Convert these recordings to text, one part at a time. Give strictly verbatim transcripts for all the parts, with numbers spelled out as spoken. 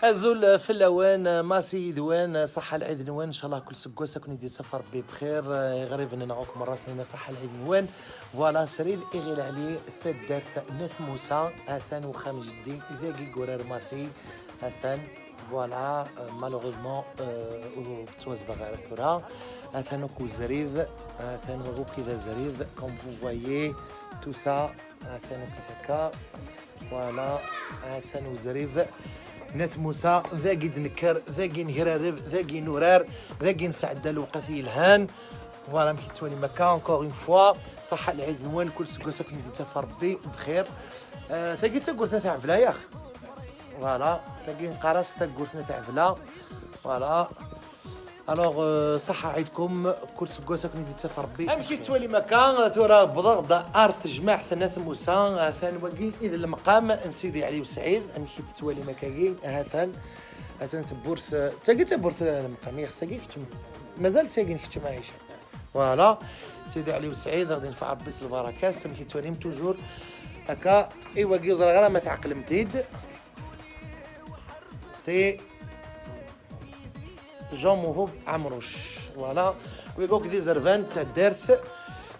Azul fell-awen, Masi yid-wen, ṣaḥḥa lɛid-nwen, ncallah kul seggas ad ken-id-yettaf Rebbi bxir, iɣriben-nneɣ akk merra-ten, ṣaḥḥa lɛid-nwen. Voilà, srid Iɣil Ɛli, taddart n At Musa, atan uxxam jeddi, dagi i yurar Masi, atan, voilà, malheureusement, ur yettwazdeɣ ara tura, atan akk uzrib, atan akk d azrib, comme vous voyez, tout ça, atan akk akka. Voilà, atan uzrib n At Musa, dagi d-nekker, dagi negrareb, dagi nurar, dagi nesɛedda lewqat yelhan. Voilà, amek yettwalim akka, encore une fois, ṣaḥḥa lɛid-nwen, kul seggas ad ken-id-yettaf Rebbi bxir. Euh, tagi d tagurt n At Ɛebla, yax? Voilà, tagi neqqar-as tagurt n At Ɛebla. Voilà. Alors, euh, ṣaḥḥa ɛid-nwen, kul seggas ad ken-id-yettaf Rebbi. Amek i tettwalim akka? Tura wwḍeɣ-d ar tejmaɛt n At Musa, atan wagi i d lemqam n Sidi Ɛli U Sɛid, amek i tettwalim akkagi? Atan, atan tewwurt, tagi d tawwurt n lemqam, yax tagi keččem. Mazal tagi keččem, Ɛica. Voilà, Sidi Ɛli U Sɛid, ad yenfeɛ Rebbi s lbaraka-s, amek i tettwalim toujours akka, i wagi ur ẓriɣ ara ma tɛeqlem-t-id. C'est Jean Mouhoub Amrouche. Voilà. Wigi akk d izerban n taddart.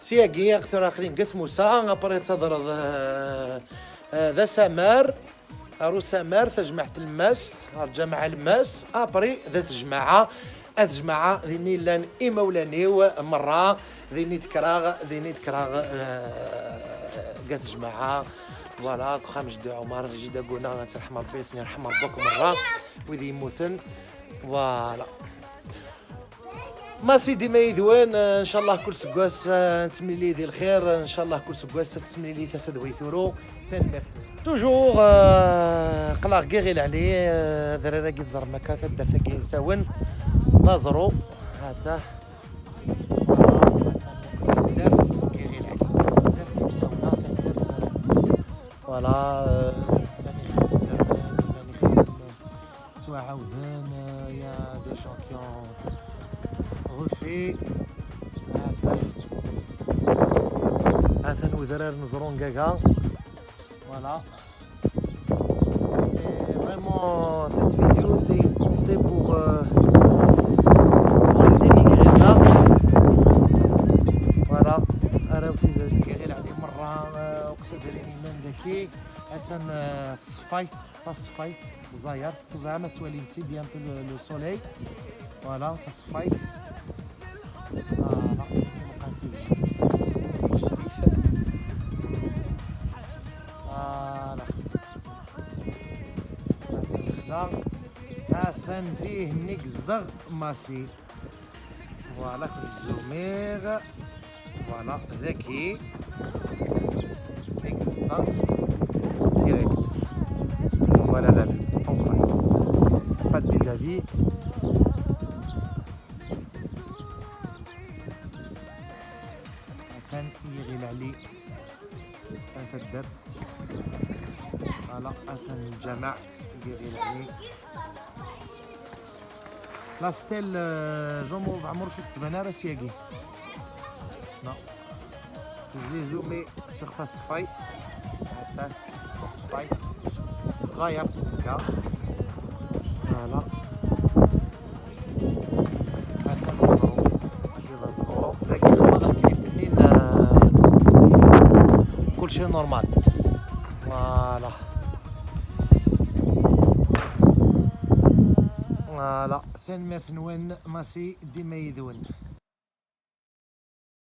Seg-agi, tura aql-i deg At Musa, après ad tadreḍ, euh, euh, d asamar, ar usamar, tajmaɛt n Lmas, ar Ǧamaɛ Lmas, après d At Jmaɛa. At Jmaɛa, din i llan imawlan-iw merra, din i d-kkreɣ, din i d-kkreɣ, euh, deg At Jmaɛa. Voilà, deg uxxam Jeddi Ɛumar, Jida Guna, ad tt-yerḥem Rebbi, ad ten-yerḥem Rebbi akk merra, wid yemmuten. Voilà. Masi dima yid-wen, euh, ncallah kul seggas, euh, nettemlili di lxir, ncallah kul seggas ad tettemlili tasa d way turu. Tanemmirt. Toujours, euh, aql-aɣ deg Iɣil Ɛli, euh, adrar-agi teẓram akka, taddart-agi yemsawen, d aẓru, ha-t-a. Taddart deg Iɣil Ɛli. Taddart yemsawen, taddart, euh, voilà, euh, llan ixeddamen, llan ixeddamen. Ttwaɛawden, euh, il y a des gens qui ont refait. Atan, atan udrar n Zrungaga. Voilà. C'est vraiment, cette vidéo, c'est une pensée pour, euh, pour les immigrés là. Voilà. Arraw n Iɣil Ɛli merra, euh, akk tadrin iman daki. Atan, euh, tṣeffayt, taṣeffayt. Ẓẓayert, teẓram ad twalim-tt-id, il y a un peu le, le soleil. Voilà, taṣeffayt. Voilà. Voilà. Atan lexla. Atan dihin i yezdeɣ Masi. Voilà, kent zoomiɣ. Voilà, daki. Extra. Direct. Voilà la vue, en face. Pas de vis-à-vis. Atan Iɣil Ɛli. Atan taddart. Voilà, atan lǧamaɛ. Iɣil Ɛli. La stèle, euh, Jean Mauve Amour, je te dis, c'est qui? Non. Je vais zoomer sur Tasfay. Attends, Tasfay. Zayar, en tout cas. Voilà. Attends, كلشي normal. Voilà. Voilà. Tanemmirt-nwen, Masi, dima yid-wen.